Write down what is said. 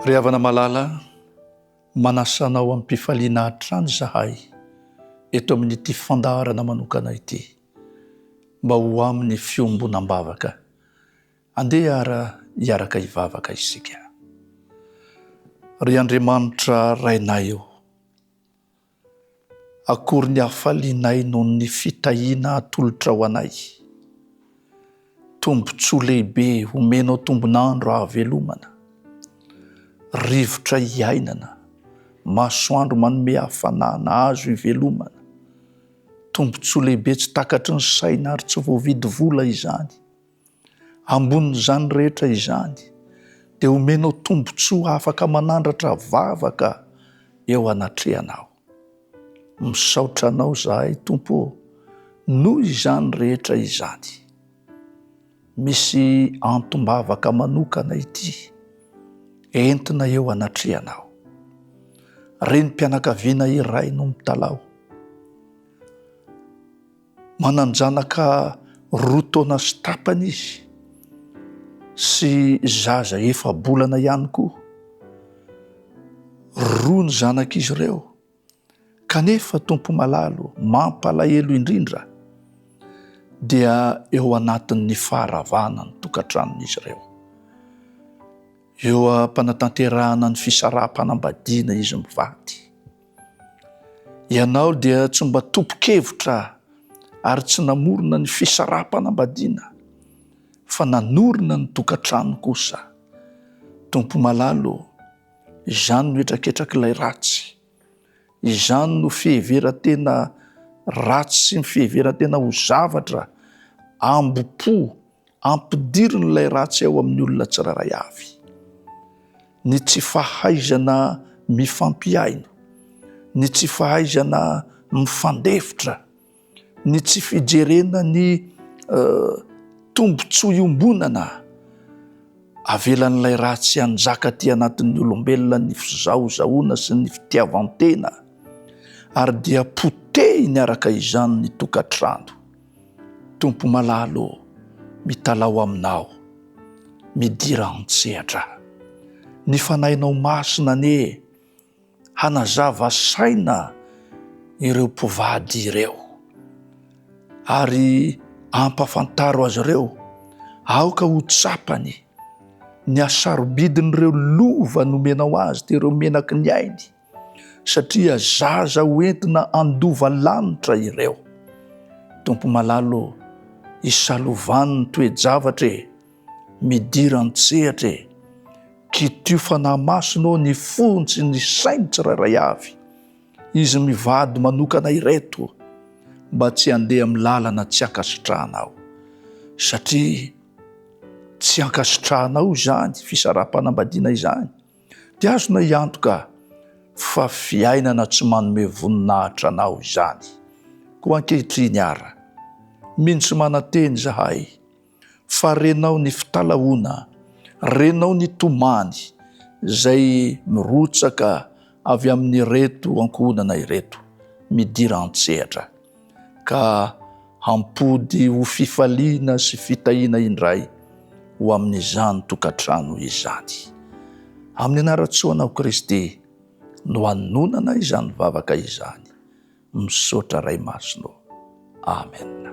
Ry havana malala, manasa anao amim-pifaliana hatrany izahay eto amin'ity fandaharana manokana ity mba ho amin'ny fiombonam-bavaka. Andeha ara hiaraka hivavaka isika. Ry Andriamanitra Rainay ô, Akory ny hafalianay noho ny fitahiana atolotrao anay. Tombontsoa lehibe omenao tombon'andro ahavelomana. Rivotra iainana, masoandro manome hafanana azo ivelomana. Tombontsoa lehibe tsy takatry ny saina ary tsy voavidy vola izany. Ambonin'izany rehetra izany, dia omenao tombontsoa afaka manandratra vavaka eo anatrehanao. Misaotra Anao izahay, Tompo ô, noho izany rehetra izany. Misy antom-bavaka manokana ity entina eo anatrehanao. Renim-pianakaviana iray no mitalaho. Manan-janaka roa taona sy tapany izy sy zaza efa-bolana ihany koa. Roa ny zanak'izy ireo. Kanefa Tompo malalo, mampalahelo indrindra dia eo anatin'ny faharavana ny tokantranon'izy ireo. Eo am-panatanterahana ny fisaraham-panambadiana izy mivady. Ianao dia tsy mba tompon-kevitra ary tsy namorona ny fisaraham-panambadiana fa nanorina ny tokantrano kosa. Tompo malala ô, izany no hetraketrak'ilay ratsy. Izany no fiheveran-tena ratsy sy ny fiheveran-tena ho zavatra ambo-po Ampidirin'ilay ratsy ao amin'ny olona tsirairay avy. Ny tsy fahaizana mifampihaino, ny tsy fahaizana mifandefitra, ny tsy fijerena ny tombontsoa iombonana. Avelan'ilay ratsy hanjaka aty anatin'ny olombelona ny fizahozahoana sy ny fitiavan-tena, ary dia potehiny araka izany ny tokantrano. Tompo malala ô, mitalaho aminao, midira an-tsehatra. Ny Fanahinao Masina anie hanazava saina ireo mpivady ireo, ary ampafantaro azy ireo, aoka ho tsapany ny hasarobidin'ireo lova nomenao azy, dia ireo menaky ny ainy. satria zaza ho entina handova lanitra ireo. Tompo malala ô, isalovany ny toe-javatra e, midira an-tsehatra e, kitio Fanahy Masina ô ny fony sy ny sainy tsirairay avy, izy mivady manokana ireto mba tsy handeha amin'ny lalana tsy ankasitrahanao, satria tsy ankasitrahanao izany fisaraham-panambadiana izany. Dia azonay antoka fa fiainana tsy manome voninahitra anao izany. Koa ankehitriny ara, mino sy manantena izahay fa renao ny fitalahoana, renao ny tomany izay mirotsaka avy amin'ireto ankohonana ireto, midira an-tsehatra. ka hampody ho fifaliana sy fitahiana indray ho amin'izany tokantrano izany. Amin'ny anaran-tsoanao Kristy no anonana izany vavaka izany. Misaotra Ray Masina ô. Amen.